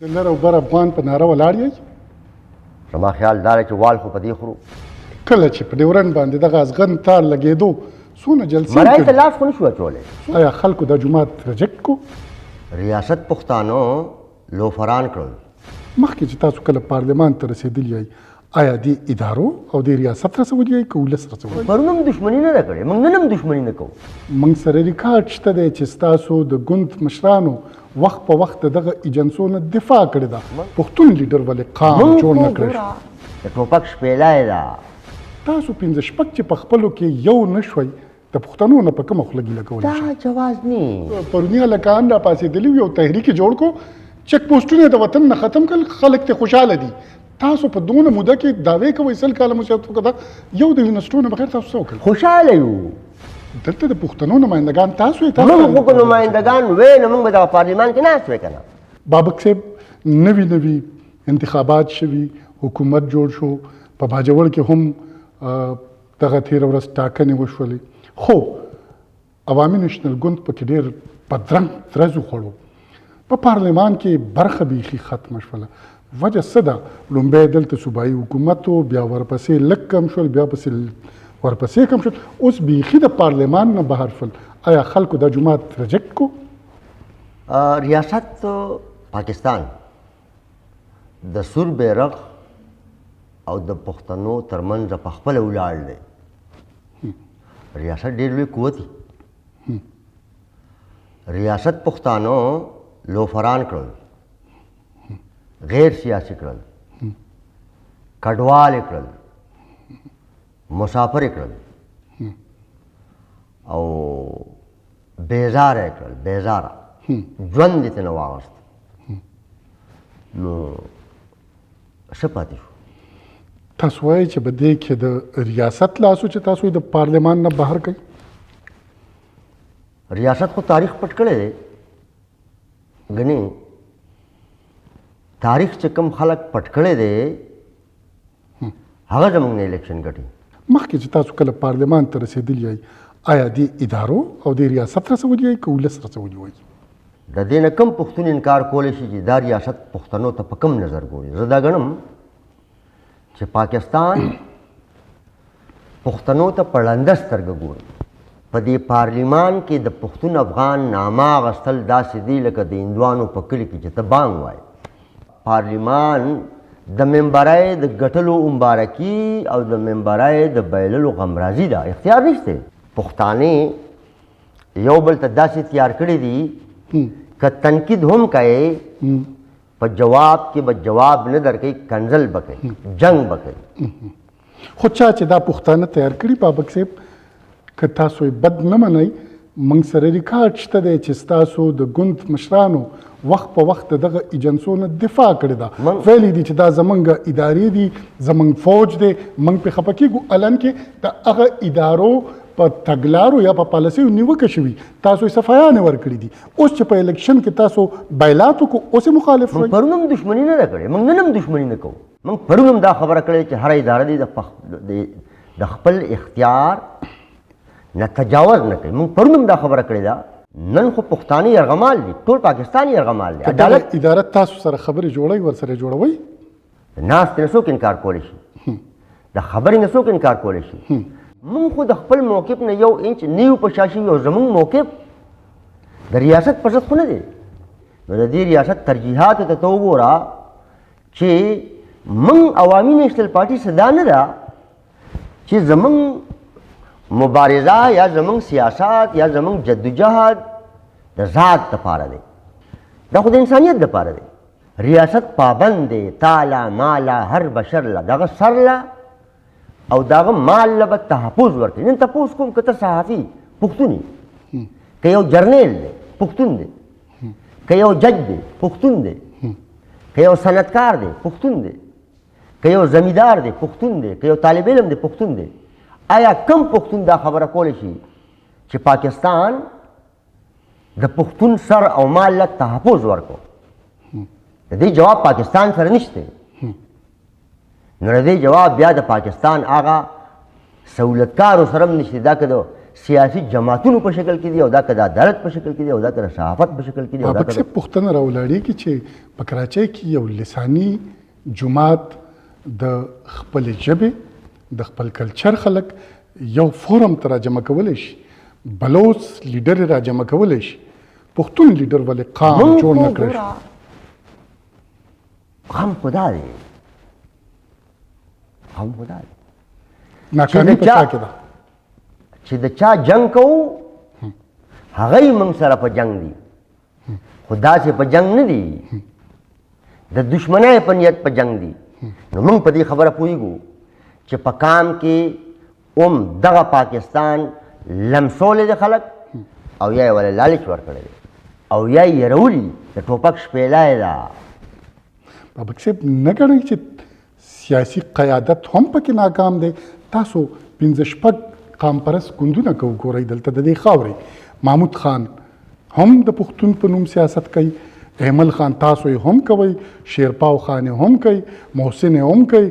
د لر او بر افغان په ناره ولاړ یئ؟ زما خیال دا دی چې وال خو په دې خورو. کله چې په ډیورنډ باندې دغه ازغن تار لګېدو، څونه جلسې مرای ته لاس خو نشو اچولی. آیا خلکو دا جومات ریجیکټ کو؟ ریاست پښتانه لوفران کړل. مخکې چې تاسو کله پارلمان ته رسېدلي یئ، آیا دې ادارو او دې ریاست رسولي یئ که ولس رسولي؟ پرون هم دښمني نه ده کړې، موږ نن هم دښمني نه کوو. موږ سره ریکارډ شته دی چې ستاسو د ګوند مشرانو وخت په وخت د دغه ایجنسو نه دفاع کړې ده. پښتون لیډر ولې قام جوړ نه کړی شو؟ د ټوپک شپېلی ده. تاسو پنځه شپږ چې په خپلو کې یو نه شوئ، د پښتنو نه په کومه خوله ګیله کولی شئ؟ دا جواز نه. پروني هلکان راپاڅېدلي وو، یو تحریک یې جوړ کړو، چیک پوسټونه یې د وطن نه ختم کړل، خلک ترې خوشحاله دي. تاسو په دونه موده کې دعوې کوئ، 100 کاله مو سیاست وکړ، یو د یونیورسټو نه بغیر تاسو څه وکړل؟ خوشحاله یو. دلته د پښتنو نمایندګان تاسو یې. موږ خو که نمایندګان وی نو موږ به دغه پارلیمان کې ناست وی که نه. بابک صاحب، نوي نوي انتخابات شوي، حکومت جوړ شو، په باجوړ کې هم دغه تېره ورځ ټاکنې وشولې، خو عوامي نېشنل ګوند پکې ډېر بدرنګ درز وخوړو، په پارلمان کې برخه بیخي ختمه شوله. وجه څه ده؟ لومړی دلته صوبایي حکومت و، بیا ورپسې لږ کم شول، بیا پسې ورپسې کم شول، اوس بیخي د پارلمان نه بهر شول. آیا خلکو دا جومات ریجیکټ کو؟ ریاست پاکستان د سور بیرغ او د پښتنو ترمنځ په خپله ولاړ دی. ریاست ډېر لوی قوت دی. ریاست پښتانه لوفران کړل، غیر سیاسي کړل، کډوال کړل، مسافر کړل او بیزاره کړل. بیزاره ژوند یې ترېنه واخیست، نو څه پاتې شو؟ تاسو وایئ چې په دې کې د ریاست لاس و چې تاسو یې د پارلمان نه بهر کړئ؟ ریاست خو تاریخ پټ کړی دی. ګنې تاریخ چې کوم خلک پټ کړی دی هغه زموږ نه الیکشن ګټي. مخکې چې تاسو کله پارلمان ته رسېدلي یئ، آیا دې ادارو او دې ریاست رسولي یئ که ولس رسولي وایي؟ د دې نه کوم پښتون انکار کولی شي چې دا ریاست پښتنو ته په کوم نظر ګوري؟ زه دا ګڼم چې پاکستان پښتنو ته په ړنده سترګه ګوري. په دې پارلیمان کې د پښتون افغان نامه اخیستل داسې دي لکه د هندوانو په کلي کې چې ته بانګ وایې. پارلیمان د ممبرۍ د ګټلو مبارکي او د ممبرۍ د بایللو غمرازي ده، اختیار نشته. پښتانه یو بل ته داسې تیار کړي دي که تنقید هم کوي په جواب کې به جواب نه درکوي، کنځل به کوي، جنګ به کوي. خو چا چې دا پښتانه تیار کړي، بابک صاحب، که تاسو یې بد نه منئ، موږ سره ریکارډ شته دی چې ستاسو د ګوند مشرانو وخت په وخت د دغه ایجنسو نه دفاع کړې ده، ویلي دي چې دا زمونږ ادارې دي، زمونږ فوج دی، موږ پرې خفه کېږو. الان کې د هغه ادارو په تګلارو یا په پالیسیو نیوکه شوي، تاسو یې صفایانې ورکړي دي. اوس چې په الیکشن کې تاسو بایلات وکړو، اوس یې مخالف موږ پرون هم دښمني نه ده کړې، موږ نن هم دښمني نه کوو. موږ پرون هم دا خبره کړې چې هره اداره دې د خپل اختیار نه تجاوز نه کوي. موږ پرون هم دا خبره کړې ده. نن خو پښتانه یرغمال دي، ټول پاکستان یرغمال دی. عدالت اداره تاسو سره خبرې جوړوي، ورسره جوړوي؟ ناستې نه څوک انکار کولی شي، د خبرې نه څوک انکار کولی شي؟ موږ خو د خپل موقف نه یو انچ نه یو په شا شوي، او زموږ موقف د ریاست پر ضد خو نه دی. نو د دې ریاست ترجیحاتو ته ته وګوره چې موږ عوامي نېشنل پارټي څه دا نه ده چې زموږ مبارزه یا زموږ سیاست یا زموږ جدوجهد د ذات دپاره دی، دا خو د انسانیت دپاره دی. ریاست پابند دی تاله ماله هر بشر له دغه سر له او دغه مال له به تحفظ ورکړي. نن تپوس کوم که ته صحافي پښتون یې، که یو جرنیل دی پښتون دی، که یو جج دی پښتون دی، که یو صنعتکار دی پښتون دی، که یو زمیندار دی پښتون دی، که یو طالب علم دی پښتون دی، آیا کم پښتون دا خبره کولی شي چې پاکستان د پښتون سر او مال له تحفظ ورکړو؟ د دې جواب پاکستان سره نشته. نو د دې جواب بیا د پاکستان هغه سهولتکارو سره هم نشته. دا که د سیاسي جماعتونو په شکل کې دي، او دا که د عدالت په شکل کې دي، او دا که د صحافت په شکل کې دي، او دا بابک صاحب، پوښتنه راولاړېږي چې په کراچۍ کې یو لساني جماعت د خپلې ژبې د خپل کلچر خلک یو فورم ته راجمع کولی شي، بلوڅ لیډر یې راجمع کولی شي، پښتون لیډر ولې قام جوړ نه کړی شو؟ غم خدا دی، غم خدا دی. ناکامي په چا کې ده؟ چې د چا جنگ کوو هغه یې موږ سره په جنگ دي، خو داسې په جنگ نه دي، د دښمنۍ په نیت په جنگ دي. نو موږ په دې خبره پوهېږو چې په کام کې هم دغه پاکستان لمسولی دی خلک، او یا یې ولې لالچ ورکړی دی، او یا یې یرولي، د ټوپک شپېلی ده. بابک صاحب، نه ګڼئ چې سیاسي قیادت هم پکې ناکام دی؟ تاسو 5 شپږ قامپرست ګوندونه که وګورئ دلته د دې خاورې، محمود خان هم د پښتون په نوم سیاست کوي، ایمل خان تاسو یې هم کوئ، شیرپاو خان یې هم کوي، محسن یې هم کوي،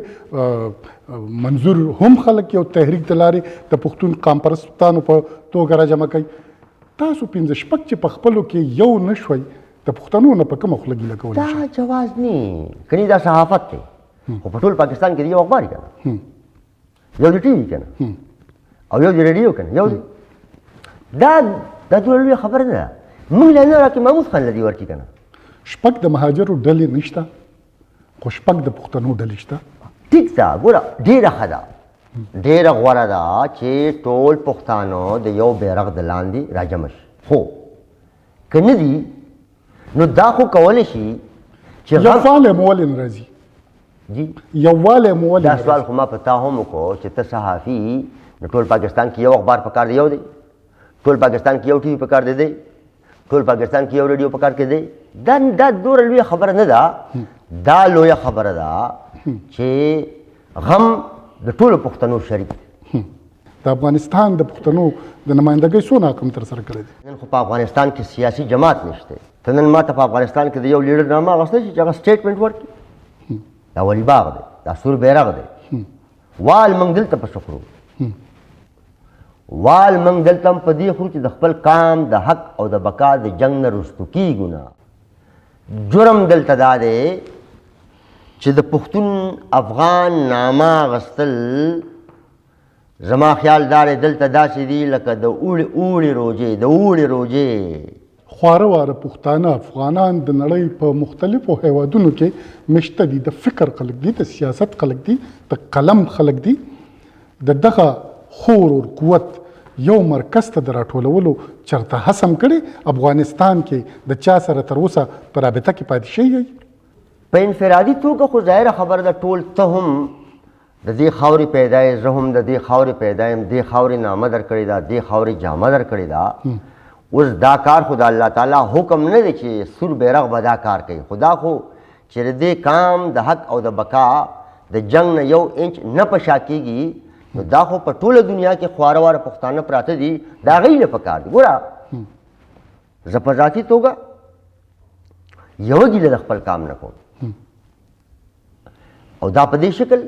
منظور هم خلک یو تحریک د لارې د پښتون قامپرستانو په توګه راجمع کوي. تاسو 5 شپږ چې په خپلو کې یو نه شوئ، د پښتنو نه په کومه خوله ګیله کولی شئ؟ دا جواز نه کني، دا صحافت دی. خو په ټول پاکستان کې یو اخبار که نه، یو د ټي وي که نه، او یو د ریډیو که نه، یو دا دا دومره لویه خبره نه ده. موږ له نه راکې محمود خان له دې ورکړي که نه. شپږ د مهاجرو ډلې نشته، خو شپږ د پښتنو ډلې شته. ټیک ده، ګوره ډېره ښه ده، ډېره غوره ده چې ټول پښتانه د یو بیرغ د لاندې راجمع شي. خو که نه دي نو دا خو کولی شي چې یووالی مو ولې نه راځي؟ جی، یووالی مو ولې دا سوال خو ما په تا هم وکړو چې ته صحافي، نو ټول پاکستان کې یو اخبار پکار دی، یو دی، ټول پاکستان کې یو ټي وي پکار دی، دی ټول پاکستان کې یو ریډیو پکار کې دی. دا دا دومره لویه خبره نه ده. دا لویه خبره ده چې غم د ټولو پښتنو شریک دی. د افغانستان د پښتنو د نمایندګۍ څونه حق هم ترسره کړی دی؟ نن خو په افغانستان کې سیاسي جماعت نشته. ته نن ما ته په افغانستان کې د یو لیډر نامه اخیستی شي چې هغه سټیټمنټ ورکړي؟ دا ولي باغ دی، دا سور بیرغ دی. وال موږ دلته په څه خورو؟ وال موږ دلته هم په دې خورو چې د خپل قام د حق او د بقا د جنګ نه رستو کېږو نه. جرم دلته دا دی چې د پښتون افغان نامه اخیستل زما خیال دا دی دلته داسې دي لکه د اوړي اوړي روژې، د اوړي روژې. خواره واره پښتانه افغانان د نړۍ په مختلفو هیوادونو کې مشته دي، د فکر خلک دي، د سیاست خلک دي، د قلم خلک دي. د دغه خور اور قوت یو مرکز ته د راټولولو چرته هڅه هم کړې؟ افغانستان کې د چا سره تر اوسه په رابطه کې پاتې شوی یئ؟ په انفرادي توګه خو ظاهره خبره ده، ټول ته هم د دې خاورې پیدا یې، زه هم د دې خاورې پیدا یم، دې خاورې نامه درکړې ده، دې خاورې جامه درکړې ده. اوس دا کار خو د الله تعالی حکم نه دی چې سور بیرغ به دا کار کوي، خو دا خو چې د دې کام د حق او د بقا د جنګ نه یو انچ نه په شا کېږي، نو دا خو په ټوله دنیا کې خواره واره پښتانه پراته دي، د هغوی له پکار دي. ګوره زه په ذاتي توګه یوه ګیله د خپل کام نه کوم، او دا په دې شکل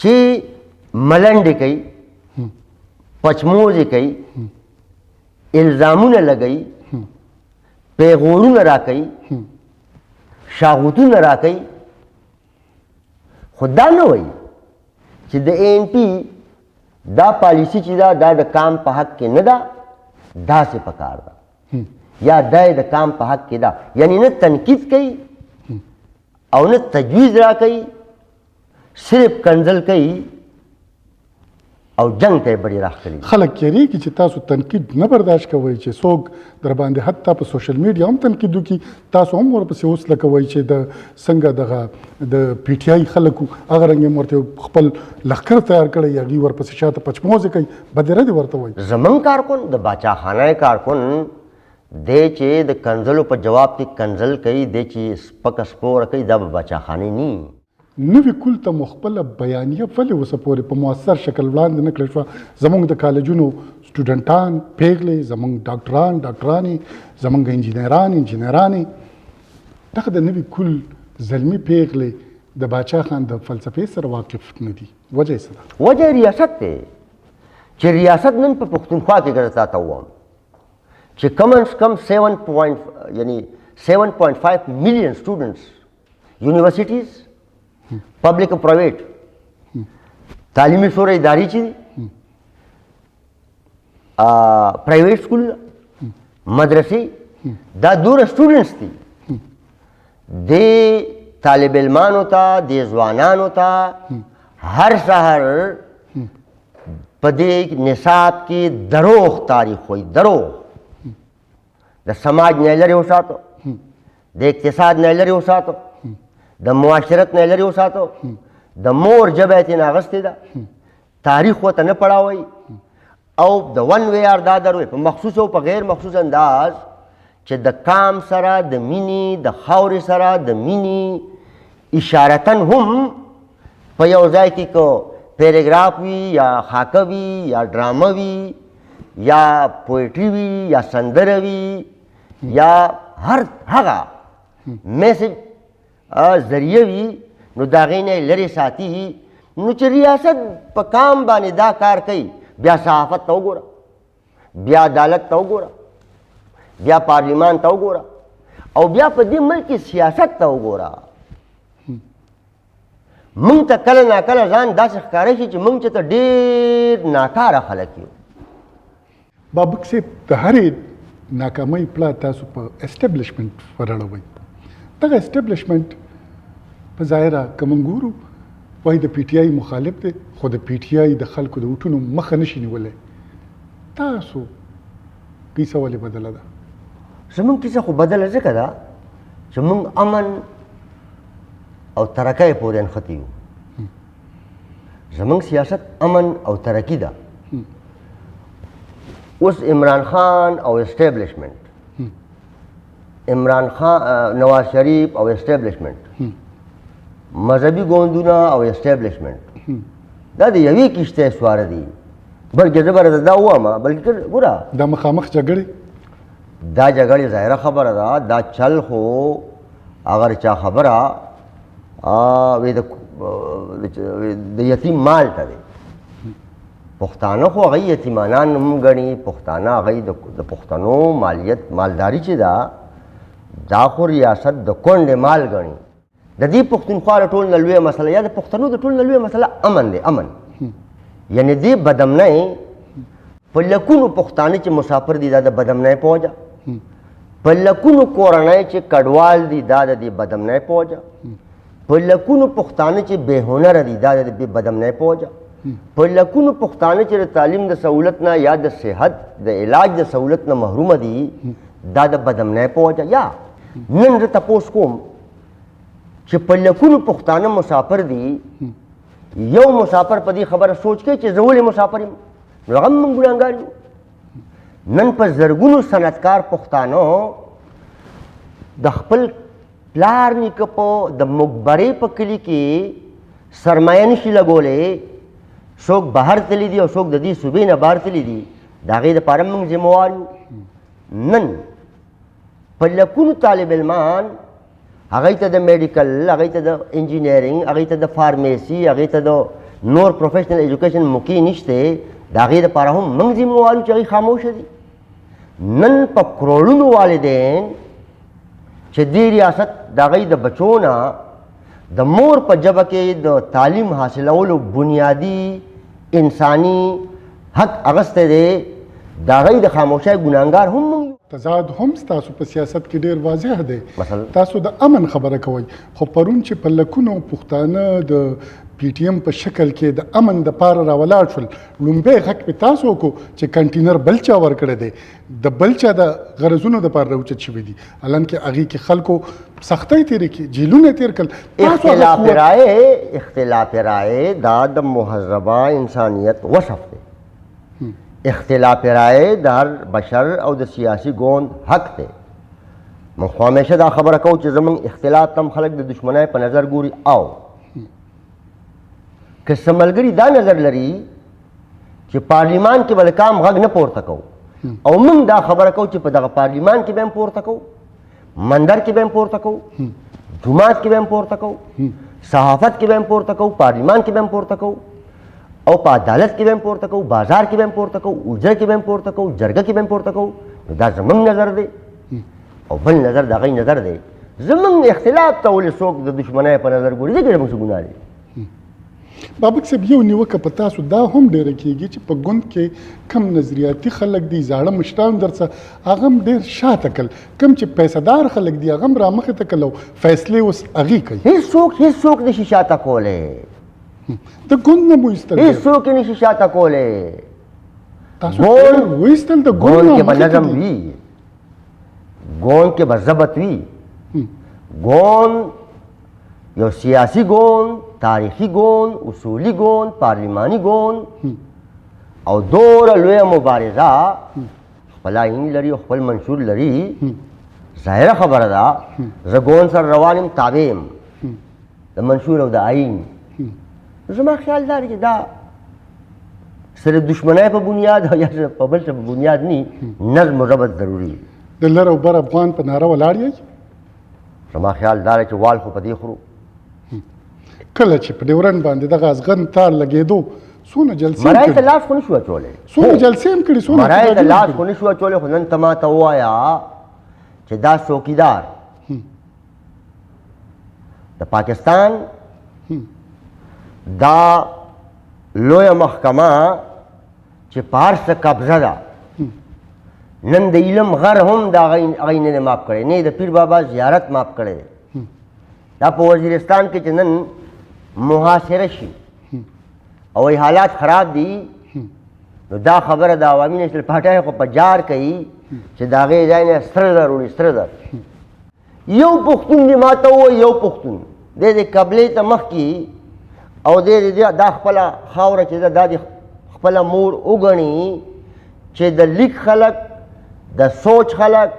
چې ملنډې کوي، پچموزې کوي، الزامونه لګوي، پیغورونه راکوي، شاغوتونه راکوي، خو دا نه وایي چې د این پی دا پالیسي چې ده دا د کام په حق کې نه ده، داسې پکار ده، یا دا یې د کام په حق کې ده. یعنی نه تنقید کوي او نه تجویز راکوي، صرف کنځل کوي او جنگ ته یې بډې راښکلي دي. خلک یریږي چې تاسو تنقید نه برداشت کوئ، چې څوک در باندې حتی په سوشل میډیا هم تنقید وکړي، تاسو هم ورپسې اوس لکوئ چې د څنګه دغه د پي ټي آی خلک وو، هغه رنګ یې هم ورته خپل لښکر تیار کړی، هغوی ورپسې شاته پچموزې کوي، بدې ردې ورته وایي. زمونږ کارکن د باچاخانه کارکن دی چې د کنځلو په جواب کې کنځل کوي، دی چې سپکه سپوره کوي، دا به باچاخانې نه. نوي کول ته مو خپله بیانیه ولې اوسه پورې په مؤثر شکل وړاندې نه کړې شوه؟ زمونږ د کالجونو سټوډنټان پیغلې، زمونږ ډاکټران ډاکټرانې، زمونږ انجینران انجینرانې، دغه د نوي کول زلمي پیغلې د باچا خان د فلسفې سره واقف نه دي. وجه یې څه ده؟ وجه یې ریاست دی. چې ریاست نن په پښتونخوا کې که زه تا ته ووایم چې کم از کم 7 پوینټ یعنی 7.5 میلیون سټوډنټس، یونیورسټیز، پبلک او پرایویټ، تعلیمي شورا ادارې چې دي، پرایویټ سکول، مدرسې، دا دوره سټوډنټس دي، دې طالب علمانو ته، دې ځوانانو ته هر سهار په دې نصاب کې دروغ تاریخ وایي، دروغ. د سماج نه لرې وساتو، د اقتصاد نه لرې وساتو، د معاشرت نه لرې وساتو، د مور ژبه یې ترې اخیستې ده، تاریخ ورته نه پړاوي، او د ون وی آر دا دروي په مخصوص او په غیر مخصوص انداز چې د کام سره د مینې، د خاورې سره د مینې اشارتاً هم په یو ځای کې که پیراګراف وي یا خاکه وي یا ډرامه وي یا پویټری وي یا سندره وي یا هر هغه میسج ذریعه وي، نو د هغې نه یې لرې ساتي. نو چې ریاست په کام باندې دا کار کوي، بیا صحافت ته وګوره، بیا عدالت ته وګوره، بیا پارلیمان ته وګوره، او بیا په دې ملک کې سیاست ته وګوره. مونږ ته کله ناکله ځان داسې ښکاره شي چې مونږ چې ته ډېر ناکاره خلک یو. بابک صاحب، د هرې ناکامۍ پړه تاسو په اسټبلشمنټ ورړوئ. دغه اسټبلشمنټ په ظاهره که موږ ګورو وایي د پي ټي آی مخالف دی، خو د پي ټي آی د خلکو د ووټونو مخه نشي نیولی. تاسو کیسه ولې بدله ده؟ زمونږ کیسه خو بدله ځکه ده چې مونږ امن او ترقۍ پورې نښتي یو. زمونږ سیاست امن او ترقي ده. اوس عمران خان او اسټبلشمنټ، عمران خان، نواز شریف او اسټبلشمنټ، مذهبي ګوندونه او اسټبلشمنټ، دا د یوې کښتۍ سواره دي. بلکې زه به درته دا ووایم، بلکې ګوره دا مخامخ جګړې، دا جګړې ظاهره خبره ده، دا چل خو اگر چا خبره وی د یتیم مال ته دی. پښتانه خو هغه یتیمانان هم ګڼي، پښتانه هغه د پښتنو مالیت مالداري چې ده، دا خو ریاست د کونډې مال ګڼي. د دې پښتونخوا د ټول نه لویه مسله یا د پښتنو د ټول نه لویه مسله امن دی. امن یعنی دې بدامنۍ په لکونو پښتانه چې مسافر دي، دا د بدامنۍ په وجه، په لکونو کورنۍ چې کډوال دي، دا د دې بدامنۍ په وجه، په لکونو پښتانه چې بې هنره دي، دا د دې بدامنۍ په وجه، په لکونو پښتانه چې د تعلیم د سهولت نه یا د صحت د علاج د سهولت نه محرومه دي، دا د بدامنۍ په وجه. یا نن زه تپوس کوم چې په لکونو پښتانه مسافر دي، یو مسافر په دې خبره سوچ کوي چې زه ولې مسافر یم، نو هغه هم موږ ګناهګار یو. نن په زرګونو صنعتکار پښتانه د خپل پلار نیکه په د مقبرې په کلي کې سرمایه نشي لګولی، څوک بهر تللي دي او څوک د دې صوبې نه بهر تللي دي، د هغې دپاره موږ ذمهوار یو. نن په لکونو طالب علمان هغوی ته د میډیکل، هغوی ته د انجینیرینګ، هغوی ته د فارمیسي، هغوی ته د نور پروفیشنل ایجوکیشن موقع نشته، د هغې دپاره هم موږ ذمهوار یو چې هغوی خاموشه دي. نن په کروړونو والدین چې دې ریاست د هغوی د بچو نه د مور په ژبه کې د تعلیم حاصلولو بنیادي انساني حق اخیستی دی، د هغوی د خاموشۍ ګناهګار هم موږ یو. تضاد هم ستاسو په سیاست کې ډېر واضح دی. مثلا؟ تاسو د امن خبره کوئ، خو پرون چې په لکونو پښتانه د پي ټي ایم په شکل کې د امن دپاره راولاړ شول، لومبی غږ پې تاسو وکړو چې کنټینر بل چا ورکړی دی، د بل چا د غرضونو دپاره راوچت شوي دي، حالانکه هغې کې خلکو سختۍ تېرې کړې، جیلونه یې تېر کړل. تاسو هغه قوت اختلاف رائے دا د مهذبه انسانیت وصف دی. اختلاف رائے د هر بشر او د سیاسي ګوند حق دی. موږ خو همیشه دا خبره کوو چې زموږ اختلاف تم خلک د دښمنۍ په نظر ګوري، او که څه ملګري دا نظر لري چې پارلیمان کې به د کام غږ نه پورته کوو، او موږ دا خبره کوو چې په دغه پارلیمان کې به هم پورته کوو، مندر کې به هم پورته کوو، جومات کې به هم پورته کوو، صحافت کې به هم پورته کوو، پارلیمان کې به هم پورته کوو. او په عدالت کې به هم پورته کوو، بازار کې به هم پورته کوو، حجره کې به هم پورته کوو، جرګه کې به هم پورته کوو. نو دا زمونږ نظر دی او بل نظر د هغوی نظر دی. زمونږ اختلاف ته ولې څوک د دښمنۍ په نظر ګوري؟ دې کې زمونږ څه ګناه دی؟ بابک صاحب، یو نیوکه په تاسو دا هم ډېره کېږي چې په ګوند کې کم نظریاتي خلک دي، زاړه مشران درڅه هغه هم ډېر شاته کړل، کم چې پیسهدار خلک دي هغه هم رامخې ته کړل او فیصلې اوس هغې کوي. هیڅوک نشي شاته کولی. د ګوند نه مو ایستل، هیڅوک یې نشي شاته کولی. تاسو وایستل د ګوند کې به نظم وي، ګوند کې به ضبط وي. ګوند یو سیاسي ګوند، تاریخي ګوند، اصولي ګوند، پارلماني ګوند او دوره لویه مبارزه خپل آئین لري او خپل منشور لري. ظاهره خبره ده، زه ګوند سره روان یم، تابع یم د منشور او د آئین. زما خیال دا دی چې دا سره دښمنۍ په بنیاد او یا په بل څه په بنیاد نی، نظم و ضبط ضروري دی. د لر او بر افغان په ناره ولاړ یئ؟ زما خیال دا دی چې وال خو په دې خورو. کله چې په ډیورنډ باندې دغه ازغن تار لګېدو، څونه جلسې مرای ته لاس خو نه شو اچولی، څونه جلسې هم کړي، څونه مرای ته لاس خو نه شو اچولی. خو نن ته ما ته ووایه چې دا څوکیدار د پاکستان دا لویه محکمه چې په هر څه قبضه ده، نن د علم غر هم د هغې نه دی معاف کړی، نه د پیر بابا زیارت معاف کړی دی. دا په وزیرستان کې چې نن محاصره شي او حالات خراب دي، نو دا خبره د عوامي نېشنل پارټۍ خو په جار کوي چې د هغې ځای نه سره زر وړي، سره زر. یو پښتون دی ما ته ووایي، یو پښتون دی د قبلې ته مخکې او دی دا خپله خاوره چې ده دا د خپله مور وګڼي، چې د لیک خلک، د سوچ خلک،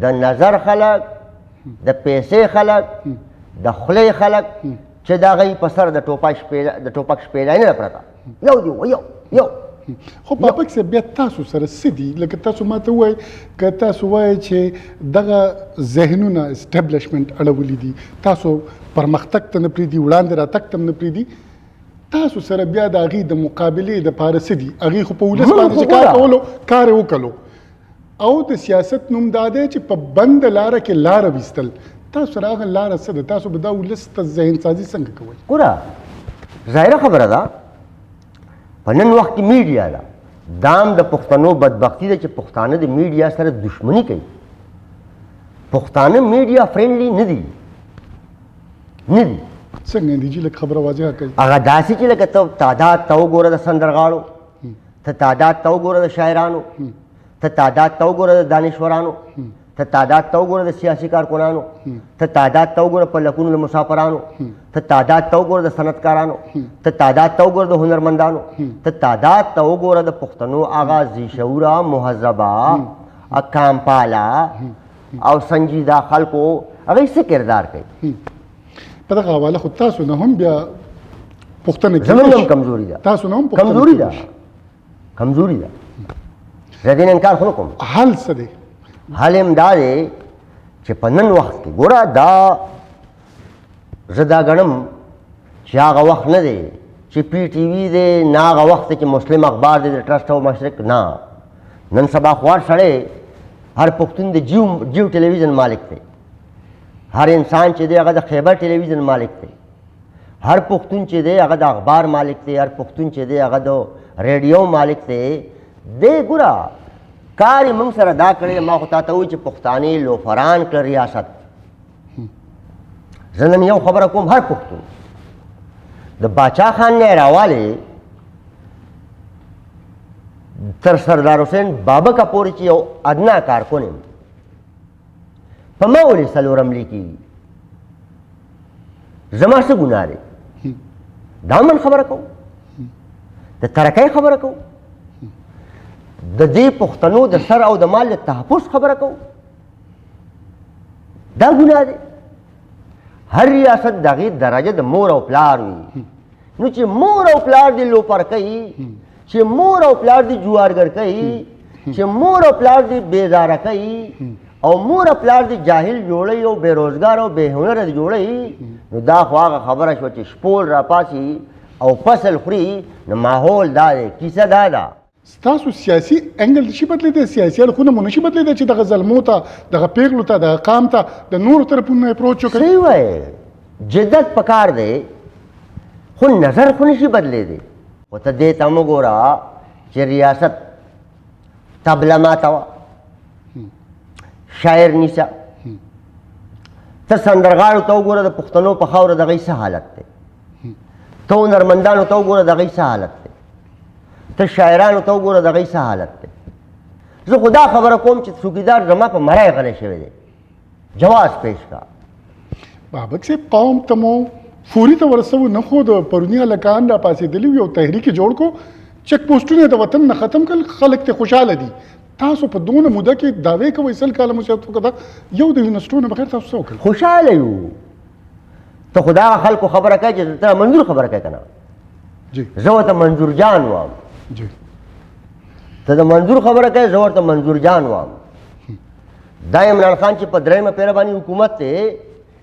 د نظر خلک، د پیسې خلک، د خولې خلک چې د هغوی په سر د ټوپک شپېلۍ نه ده پرته. یو دی یو یو. خو بابک صاحب، بیا تاسو سره څه دي؟ لکه تاسو ما ته ووایئ، که تاسو وایئ چې دغه ذهنونه اسټبلشمنټ اړولي دي، تاسو پرمختګ ته نه پرېږدي، وړاندې راتګ ته هم نه پرېږدي، تاسو سره بیا د هغې د مقابلې دپاره څه دي؟ هغې خو په ولس باندې چې کار کولو کار یې وکړو، او د سیاست نوم دا دی چې په بنده لاره کې لاره ویستل. تاسو سره هغه لاره څه ده؟ تاسو به دا ولس ته ذهن سازي څنګه کوئ؟ ګوره، ظاهره خبره ده، په نن وخت کې میډیا ده، دا هم د پښتنو بدبختي ده چې پښتانه د میډیا سره دښمني کوي. پښتانه میډیا فرینډلی نه دي، نه دي. څنګه دي چې لږ خبره واضحه کوي؟ هغه داسې چې لکه ته تعداد ته وګوره د سندرغاړو، ته تعداد ته وګوره د شاعرانو، ته تعداد ته وګوره د دانشورانو، ته تعداد ته وګوره د سیاسي کارکنانو، ته تعداد ته وګوره په لکونو د مسافرانو، ته تعداد ته وګوره د صنعتکارانو، ته تعداد ته وګوره د هنرمندانو، ته تعداد ته وګوره د پښتنو هغه ذیشعوره، مهذبه، کامپاله او سنجیده خلکو هغوی څه کردار کوي؟ په دغه حواله خو تاسو نه هم بیا پوښتنه کېدای زموږ هم شي. کمزوري ده. تاسو نه هم پوښتنه کمزوري ده، کېدای شي. کمزوري ده. زه دې نه انکار خو نه کوم. حل څه دی؟ حل هم دا دی چې په نن وخت کې ګوره، دا زه دا ګڼم چې هغه وخت نه دی چې پي ټي وي دی، نه هغه وخت دی چې مسلم اخبار دی د ټرسټ او مشرق، نه. نن سبا خو هر سړی، هر پښتون د جیو ټلویزیون مالک دی، هر انسان چې دی هغه د خیبر ټلویزیون مالک دی، هر پښتون چې دی هغه د اخبار مالک دی، هر پښتون چې دی هغه د ریډیو مالک دی. دی ګوره کار یې موږ سره دا کړی، ما خو تا ته وویل چې پښتانه لوفران کړه ریاست. زه نن یو خبره کوم، هر پښتون د باچا خان نه راوالی تر سردار حسین بابکه پورې چې یو ادنا کارکن یم، په ما ولې څلورم لیکي؟ زما څه ګناه دی؟ دا من خبره کوم، د ترکۍ خبره کوم، د دې پښتنو د سر او د مال د تحفظ خبره کوم، دا ګناه دی. هر ریاست د هغې درجه د مور او پلار وي، نو چې مور او پلار دې لوپر کوي، چې مور او پلار دې جوارګر کوي، چې مور او پلار دې بېزاره کوي، او مور او پلار دې جاهل جوړوي او بې روزګار او بې هنره دې جوړوي، نو دا خو هغه خبره شوه چې شپول راپاسي او فصل خوري، نو ماحول دا دی، کیسه دا ده. ستاسو سیاسي انګل نشي بدلېدی، سیاسي اړخونه مو نشي بدلېدی چې دغه زلمو ته، دغه پیغلو ته، دغه قام ته د نورو طرفونو نه اپروچ وکړئ؟ صحیح وایې، جدت پکار دی، خو نظر خو نشي بدلېدی. خو ته دې ته هم وګوره چې ریاست تبله ماته وه، شاعر نیسه، ته سندرغاړو ته وګوره د پښتنو په خاوره د هغوی څه حالت دی، ته هنرمندانو ته وګوره د هغوی څه حالت دی، ته شاعرانو ته وګوره د هغوی څه حالت دی. زه خو دا خبره کوم چې څوکیدار زما په مرای غلی شوی دی، جواز پیش کا. بابک صاحب، قوم ته مو فوري ته ورسوو نه، خو د پروني هلکان را پاڅېدلي وو، یو تحریک یې جوړ کړو، چک پوسټونه د وطن نه ختم کړل، خلک ته خوشحاله دي. تاسو په دونه موده کې دعوې کوئ، 100 کاله مو سیاست وکړه، یو د یونیورسټو نه بغیر تاسو څه وکړل؟ خوشحاله یو. ته خو دا خلکو خبره کوې چې ته منظور خبره کوې که نه؟ جی. زه ورته منظور جان وام. جی. ته د منظور خبره کوې، زه ورته منظور جان وام. دا عمران خان چې په درېیمه پیره باندې حکومت دی،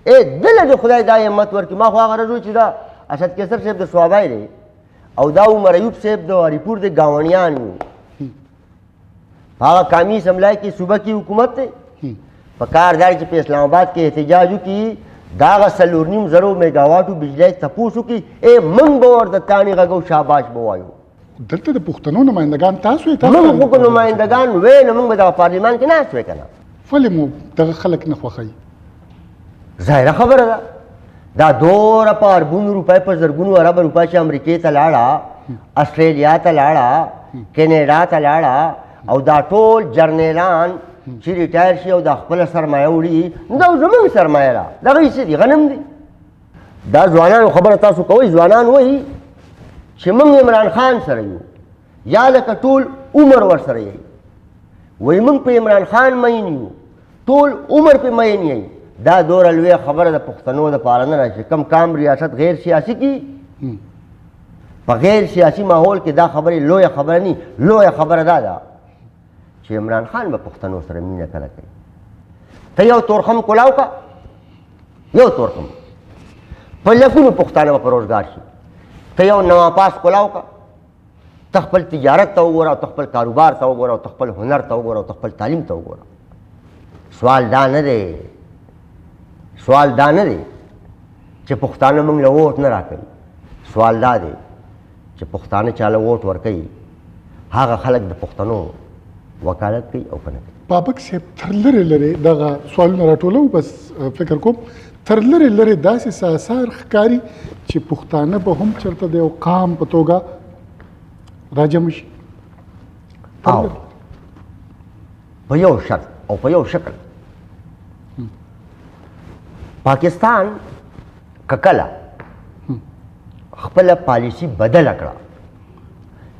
ای دله دې خدای دا همت ورکړي. ما خو هغه ورځ وویل چې دا اسد قیصر صاحب د صوابۍ دی او دا عمر ایوب صاحب د هریپور د ګاونډیان یو. په هغه قامي اسمبلۍ کې صوبه کې حکومت دی، په کار دا چې په اسلام آباد کې احتجاج وکړي، د هغه 4.5 زرو میګاواټو بجلی تپوس وکړي، ای موږ به ورته تاڼې غږو، شاباش به وایو. دلته د پښتنو نمایندګان تاسو یې؟ موږ خو که نمایندګان وی نو موږ به دغه پارلیمان کې ناست وی که نه. ولې مو دغه خلک نه خوښوي؟ ظاهره خبره ده، دا دوره په اربونو روپۍ، په زرګونو اربه روپۍ چې امریکې ته لاړه، استرالیا ته لاړه، کینیډا ته لاړه، او دا ټول جرنیلان چې ریټایر شي او دا خپله سرمایه وړي، نو دا زموږ سرمایه ده، دغه یې څه دي؟ غنم دي. دا ځوانانو خبره تاسو کوئ، ځوانان وایي چې موږ عمران خان سره یو، یا لکه ټول عمر ورسره یئ. وایي موږ په عمران خان مین یو، ټول عمر په مین یئ. دا دوره لویه خبره د پښتنو دپاره نه ده چې کم کام ریاست غیر سیاسي کی، په غیر سیاسي ماحول کې دا خبرې لویه خبره نی. لویه خبره دا ده چې عمران خان به پښتنو سره مینه کله کوي. ته یو تورخم کولاو کا، یو تورخم په لکونو پښتانه به په روزګار شي. ته یو نواپاس کولاو کا، ته خپل تجارت ته وګوره، ته خپل کاروبار ته وګوره، ته خپل هنر ته وګوره، ته خپل تعلیم ته وګوره. سوال دا نه دی، سوال دا نه دی چې پښتانه موږ له ووټ نه راکوي. سوال دا دی چې پښتانه چا له ووټ ورکوي، هغه خلک د پښتنو وکالت کوي او که نه کوي. بابک صاحب، تر لرې لرې دغه سوالونه راټولو، بس فکر کوم تر لرې لرې داسې څه اثار ښکاري چې پښتانه به هم چېرته د یو قام په توګه راجمع شي. او په یو شرط او په یو شکل. پاکستان که کله خپله پالیسي بدله کړه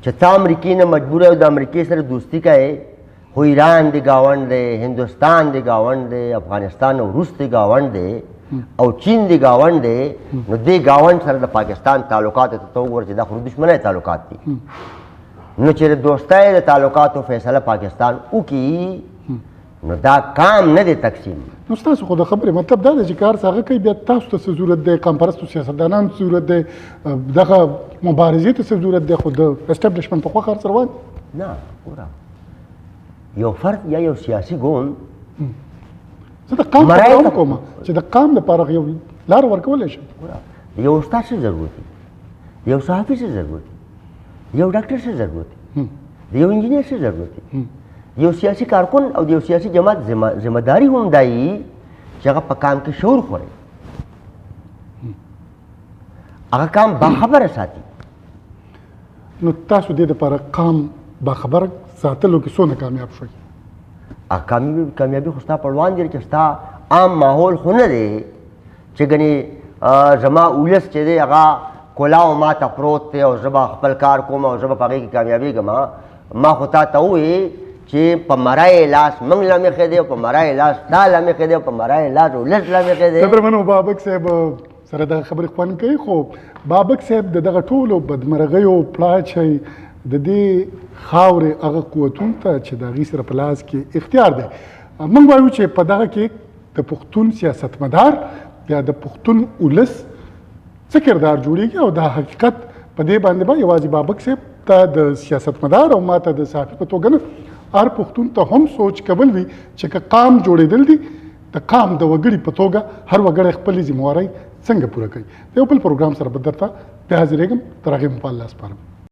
چې تا امریکې نه مجبور او د امریکې سره دوستي کوې، خو ایران دی ګاونډ دی، هندوستان دی ګاونډ دی، افغانستان او روس دی ګاونډ دی او چین دی ګاونډ دی، نو دې ګاونډ سره د پاکستان تعلقات ته ته وګوره چې دا خو دښمنۍ تعلقات دي. نو چې د دوستۍ د تعلقاتو فیصله پاکستان وکړي، نو دا کام نه دی تقسیم. نو ستاسو خو د خبرې مطلب دا دی چې کار څه هغه کوي، بیا تاسو ته څه ضرورت دی، قام پرستو سیاستدانانو څه ضرورت دی، دغه مبارزې ته څه ضرورت دی؟ خو د اسټبلشمنټ په خوښه هر څه روان دي. نه ګوره، یو فرد یا یو سیاسي ګوند، زه د قام خبره هم کوم چې د قام لپاره یو لار ورکولی شم. ګوره، د یو استاد څه ضرورت دی، د یو صحافي څه ضرورت دی، د یو ډاکټر څه ضرورت دی، د یو انجینر څه ضرورت دی، د یو سیاسي کارکن او د یو سیاسي جماعت ذمه داري هم دا وي چې هغه په کام کې شعور خوري، هغه کام باخبره ساتي. نو تاسو دې دپاره قام باخبره ساتلو کې څونه کامیاب شوئ؟ هغه کامیابي خو ستا په وړاندې چې ستا عام ماحول خو نه دی چې ګنې زما ولس چې دی هغه کلاو ما ته پروت دی او زه به خپل کار کوم او زه به په هغې کې کامیابېږم. ما خو تا ته وویل چې په مرای لاس موږ له مخې دی او په مرای لاس تا له مخې دی او په مرای لاس ولس له مخې دی. قدرمنو بابک صاحب سره دغه خبرې خوند کوي، خو بابک صاحب د دغه ټولو بدمرغیو پړه چې د دې خاورې هغه قوتونو ته چې د هغې سره په لاس کې اختیار دی. موږ وایو چې په دغه کې د پښتون سیاستمدار یا د پښتون ولس څه کردار جوړیږي او دا حقیقت په دې باندې به یوازې بابک صاحب ته د سیاستمدار او ماته د صحافي په توګه نه، هر پښتون ته هم سوچ کول وي چې که قام جوړېدل دي، د قام د وګړي په توګه هر وګړی خپلې ذمهوارۍ څنګه پوره کوي. د یو بل پروګرام سره به درته بیا حاضرېږم، تر هغې مو په الله سپارم.